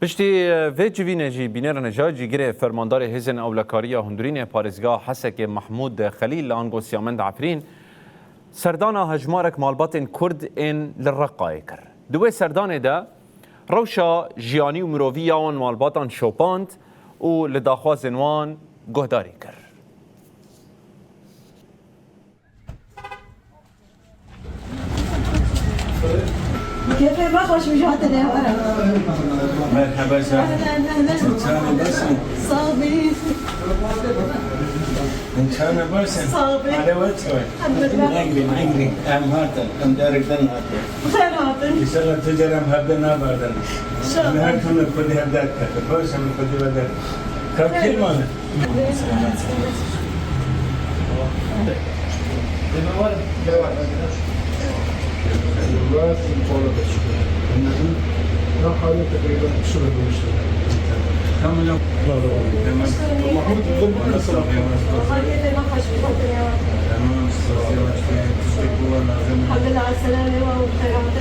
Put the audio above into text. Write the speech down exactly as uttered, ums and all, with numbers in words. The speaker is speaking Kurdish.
Piştî vê civînê jî bînerên ca cîgirê fermandarê Hêzên Ewlekariya Hundirînê Parêzgeha Hesekê Mehmûd Xelîl ango Siyamend Efrîn serdana hejmarek malbatên Kurd ên li Reqayê kir. Di wê serdanê de rewşa jiyanî û mirovî ya wan malbatan şopand û li daxwazên wan guhdarî kir. Kêfê me xweş, mijatinê were. Merhaba, sağ ol. Ehlen, ehlen. Çanê baş e? Sağ ol. Çanê baş e? Sağ ol. Hale we çawa? Elhamdülillah. Engrin, engrin. Em hatin, em derikden hatin. Xêr hatin. İnşallah tu cer em hevde nabardin. İnşallah. Em her tune Xwedê hevde dikete. Baş em Xwedê ve der. Ka kêl mane. Tamam. Tamam. Tamam. Tamam.